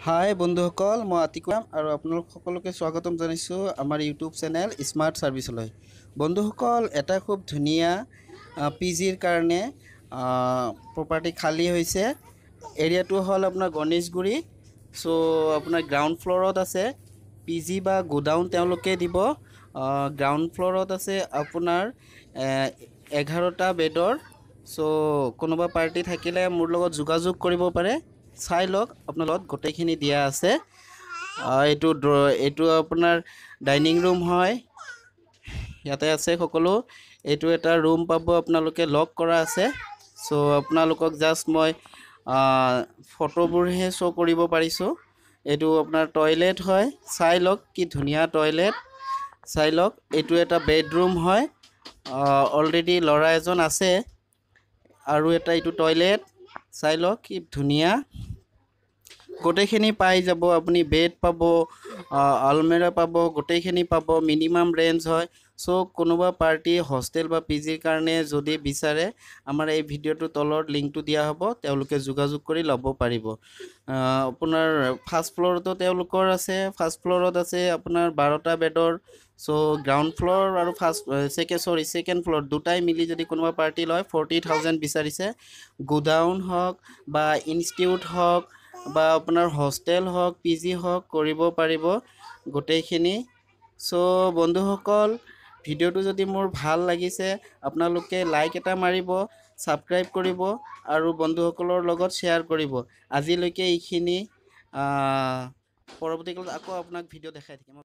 হাই বন্ধুসকল, মই আতিকুল আৰু আপোনালোক সকলোকে স্বাগতম জনাইছোঁ আমাৰ ইউটিউব চেনেল স্মাৰ্ট ছাৰ্ভিচলৈ। বন্ধুসকল, এটা খুব ধুনীয়া পি জিৰ কাৰণে প্ৰপাৰ্টি খালী হৈছে। এৰিয়াটো হ'ল আপোনাৰ গণেশগুৰি। চ' আপোনাৰ গ্ৰাউণ্ড ফ্ল'ৰত আছে পি জি বা গোডাউন তেওঁলোকে দিব। গ্ৰাউণ্ড ফ্ল'ৰত আছে আপোনাৰ 11টা বেডৰ। চ' কোনোবা পাৰ্টি থাকিলে মোৰ লগত যোগাযোগ কৰিব পাৰে। চাই লওক, আপোনাৰ লগত গোটেইখিনি দিয়া আছে। এইটো আপোনাৰ ডাইনিং ৰুম হয়, ইয়াতে আছে সকলো। এইটো এটা ৰুম পাব আপোনালোকে, লক কৰা আছে। চ' আপোনালোকক জাষ্ট মই ফটোবোৰহে শ্ব' কৰিব পাৰিছোঁ। এইটো আপোনাৰ টয়লেট হয়, চাই লওক কি ধুনীয়া টয়লেট, চাই লওক। এইটো এটা বেডৰুম হয়, অলৰেডি ল'ৰা এজন আছে। আৰু এটা এইটো টয়লেট, চাই লওক কি ধুনীয়া। গোটেইখিনি পাই যাব আপুনি, বেড পাব, আলমেৰা পাব, গোটেইখিনি পাব। মিনিমাম ৰেঞ্জ হয়। চ' কোনোবা পাৰ্টি হোষ্টেল বা পি জিৰ কাৰণে যদি বিচাৰে, আমাৰ এই ভিডিঅ'টোৰ তলত লিংকটো দিয়া হ'ব, তেওঁলোকে যোগাযোগ কৰি ল'ব পাৰিব। আপোনাৰ ফাৰ্ষ্ট ফ্ল'ৰতো তেওঁলোকৰ আছে, ফাৰ্ষ্ট ফ্ল'ৰত আছে আপোনাৰ 12টা বেডৰ। চ' গ্ৰাউণ্ড ফ্ল'ৰ আৰু ফাৰ্ষ্ট ছেকেণ্ড, চৰি, ছেকেণ্ড ফ্ল'ৰ দুটাই মিলি যদি কোনোবা পাৰ্টি লয়, 40,000 বিচাৰিছে। গোডাউন হওক বা ইনষ্টিটিউট হওক বা আপোনাৰ হোষ্টেল হওক, পি জি হওক, কৰিব পাৰিব গোটেইখিনি। চ' বন্ধুসকল, ভিডিঅ'টো যদি মোৰ ভাল লাগিছে, আপোনালোকে লাইক এটা মাৰিব, ছাবস্ক্ৰাইব কৰিব আৰু বন্ধুসকলৰ লগত শ্বেয়াৰ কৰিব। আজিলৈকে এইখিনি, পৰৱৰ্তী কালত আকৌ আপোনাক ভিডিঅ' দেখাই থাকিম।